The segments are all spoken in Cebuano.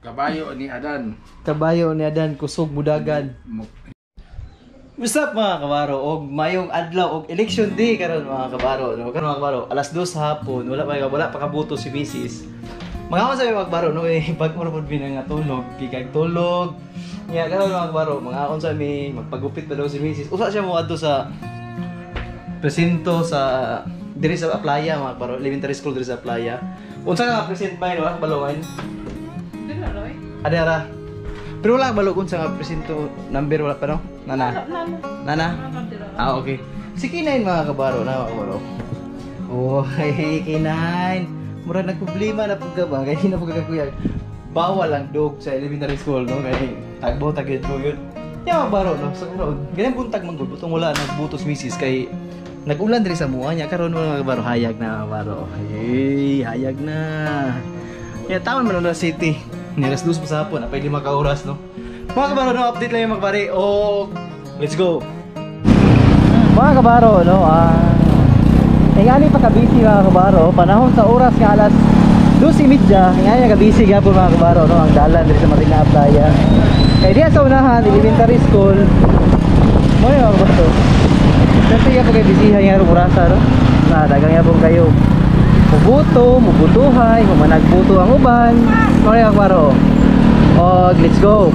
Kabayo ni Adan. Kabayo ni Adan kusog mudagan. What's up mga kabaro? Og mayong adlaw og election day karon mga kabaro, no? Karon mga kabaro, alas 2 sa hapon, wala pa kabuto si Mrs. Mga sa mga kabaro, no, eh, pag mo pud nga tulog, gikag tulog. Nya karon mga kabaro, mga sa mi magpagupit pa daw si Mrs. Usa siya mo adto sa presinto sa diri sa Aplaya mga kabaro, elementary school diri sa Aplaya. Unsa ka present ba wala balungan? Adara. Pero wala balog unsa nga presinto number wala pa no? Nana. Nana. Ah, okay. Si K9 mga kabaro, na mga kabaro. Oh, hey K9. Mura nagproblema na pud ka ba? Kay na pud ka kuya. Bawal ang dog sa elementary school no kay tagbo tagid mo yun. Ya mga kabaro no, sa karon. Ganyan buntag man gud butong wala nagbutos misis kay nag-ulan diri sa mua niya karon mga kabaro hayag na mga kabaro. Hey, hayag na. Ya taman man na city. Ni alas 2 pa sa hapon, apay 5 ka oras no. Mga kabaro no, update lang yung mga kabari. Oh, let's go. Mga kabaro no, ingani pa ka-busy mga kabaro, panahon sa oras nga alas 2:30, ingani ka busy gyapon mga kabaro no, ang dalan diri sa Marina Aplaya. Kay diha sa unahan, elementary school. Mo mga kabaro. Kasi gyapon kay busy nga orasa no. Na dagang gyapon kayo. Mubuto, mubutuhay, humanagbuto ang uban. Mo mga kabaro. Og let's go.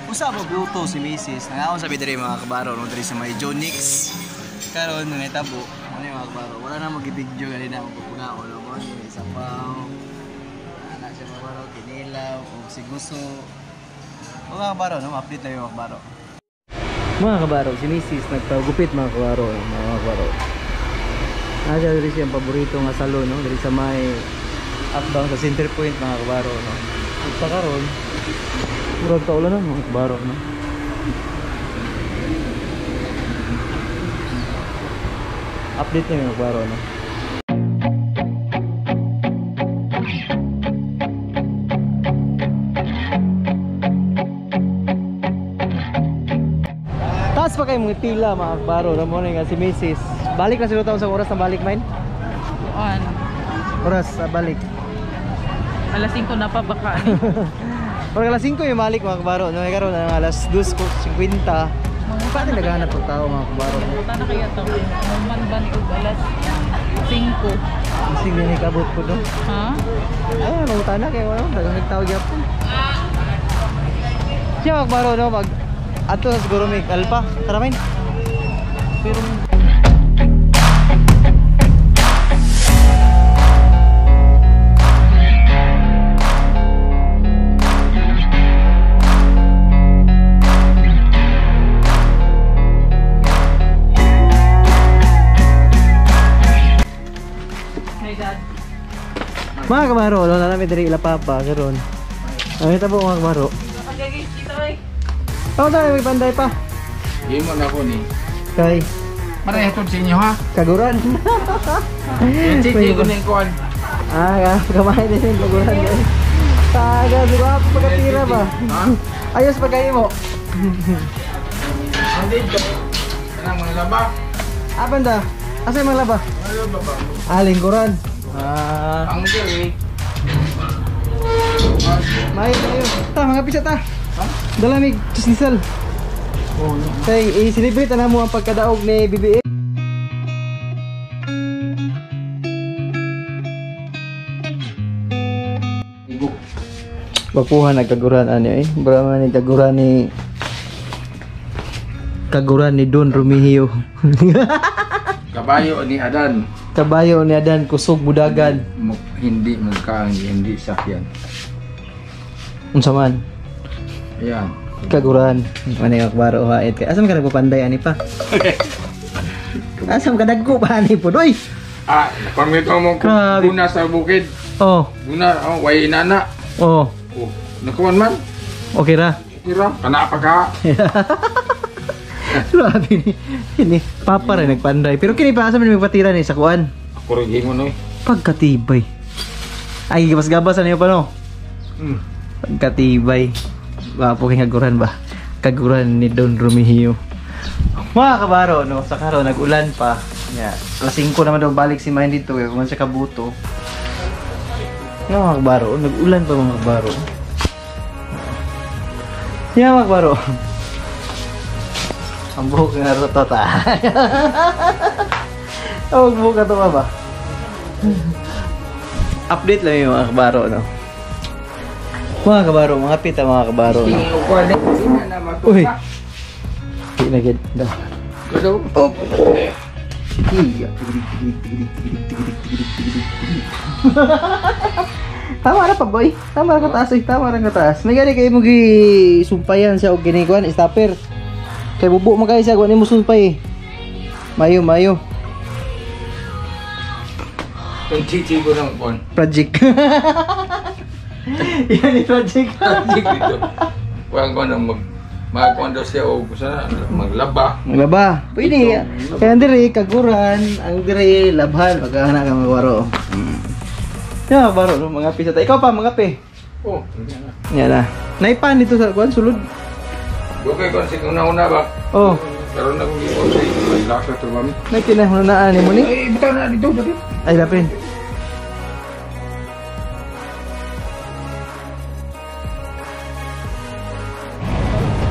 Usa mo buto si Mrs. Nangaon sa diri mga kabaro no diri sa may Jonix. Karon nang itabo, ano yung mga kabaro, wala na magibidyo ganina magpupungaon no mo ni sapaw. Ana siya mga kabaro, kinilaw o siguso. O mga kabaro no, update na yung mga kabaro. Mga kabaro, si Mrs. nagpagupit mga kabaro, mga kabaro. Nasa diri siyang paborito nga salon no, diri sa may upbound sa Center Point mga kabaro no. Ug pa karon murag kaulanan mga kabaro no. Update na mga kabaro no. Taas pa kayo mga pila mga kabaro no, mo nga si Mrs. Balik na sila taon sa oras na balik main? Kuan. Oras sa balik. Alas 5 na pa baka. Pero alas 5 yung balik mga kabaro. No, karon na alas 2:50. Paano naghahanap og tao mga kabaro? Puta na kaya to. Man ba ni og alas 5? Sige ni kabot ko do. Ha? Ay, manguta na kay wala daghang tao gyapon. Siya mga kabaro no, mag ato sa siguro mig Alpa. Tara main. Pero mga kabaro, no, na namin diri ila papa karon. Ang ita po mga kabaro. Oh, tayo may panday pa. Gimo na ko ni. Kay Maray hatod sa inyo ha. Kaguran. Sige ko ning kuan. Ah, kamay din yung kaguran. Taga, siguro pagkatira ba? Ha? Ayos pa kayo mo. Ang dito. Kanang mga laba. Apan da? Asa yung mga laba? Mga laba ba? Ah, lingkuran. Ah. Ang diri. May tayo. Ta, mga pisa ta. Dalamig, chisnisal. Oh, no. Kay i-celebrate na mo ang pagkadaog ni BBM. Igo. Bakuha nagkaguran ani eh. Brahma ni kaguran ni Don Romeo. Kabayo ni Adan. Kabayo ni Adan kusog mudagan. Hindi magkaang hindi sakyan. Unsa man? Ayan. Kaguran. Mani ka kabaro hait kay. Asa man ka nagpapanday ani pa? Asa man ka dagko pa ani po doy? Ah, kung ito mo guna sa bukid. Oh. Guna, oh, way inana. Oh. Oh, nakuan man. Okay ra. Okay ra. Kana pa ka. Grabe ni. Ini papa rin nagpanday. Pero kini pa asa man magpatira ni sa kuan? Ako rin gimo noy. Pagkatibay. Ay gabas-gabas ano pa no? Hmm. Pagkatibay. Wapo kay kaguran ba? Kaguran ni Don Romeo. Mga kabaro, no, sa karon nag-ulan pa. Nya, alas 5 naman daw balik si Mahin dito eh, kung siya kabuto. Nga mga kabaro, nag-ulan pa mga kabaro. Nya mga kabaro. Ang buhok nga rotota. Ang buhok ka to ba? Update lang yung mga kabaro, no. Mga kabaro, mga pita mga kabaro, no. Uy. Di na gid. Oh. Iya. Tama ra pa boy. Tama ra kataas, oy. Tama ra kataas. May gani kay mo gi sumpayan siya og ginikuan stopper. Kay bubo man kay siya kuan nimo sumpay. Mayo mayo. Kung chichi ko ng kon. Project. Yan ni project. Project dito. Kuan ko nang mag magkuan daw siya og sa maglaba. Maglaba. Pwede. Kaya ang dire kaguran, ang dire labhan pagkahana ka magbaro. Ya, baro no, mga pisa ta. Ikaw pa mga pe. Oh, Yan na. Naipan dito sa kuan sulod. Okay kon sig una-una ba? Oh, Karon na kong gion sa may lasa to mami. may kinahunaan nimo ni. Eh, bitaw na dito dito. Ay lapin.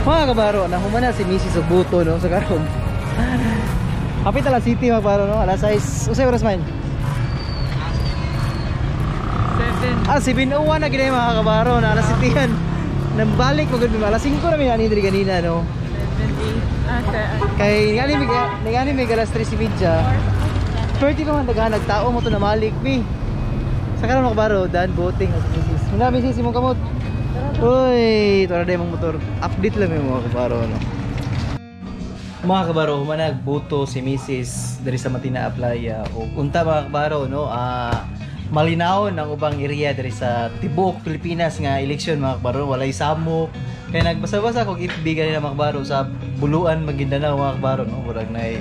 Mga kabaro, nahumana si Mrs. Obuto no sa karon. Hapit ala city mga kabaro no, alas 6. Usay oras man? 7. Ah, 7:01 na gid mga kabaro na alas 7 yan. Nambalik magud mi alas 5 na mi ani diri ganina no. 7, 8. Ah, 7. Kay ngani mi alas 3:30. 30 pa man daghan nagtao mo to na malik mi. Sa karon mga kabaro, dan boating as Mrs. Muna Mrs. imong kamot. Uy, ito na mong motor. Update lang yung mga kabaro no. Mga kabaro, humanag boto si Mrs. diri sa Matina Playa. O unta mga kabaro no, malinawon ang ubang area diri sa tibuok Pilipinas nga eleksyon mga kabaro, walay samo. Kaya nagbasa-basa kog FB ganina mga kabaro sa Buluan, Maguindanao mga kabaro no, murag nay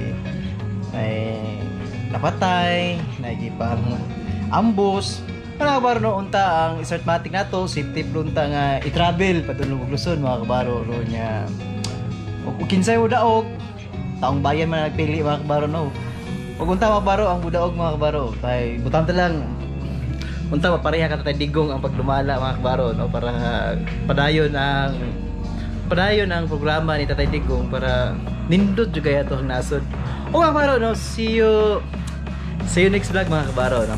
ay napatay, nagipang ambos. Mga kabaro no, unta ang Smartmatic nato, safety plunta nga i-travel padulong og Luzon mga kabaro no nya. O kinsay mo daog, taong bayan man nagpili mga kabaro no. Ug unta mga kabaro ang budaog mga kabaro, kay butante lang unta mapareha ka tatay Digong ang pagdumala mga kabaro no para padayon ang programa ni Tatay Digong para nindot jud kaya to ang nasod. O mga kabaro no, see you next vlog mga kabaro no.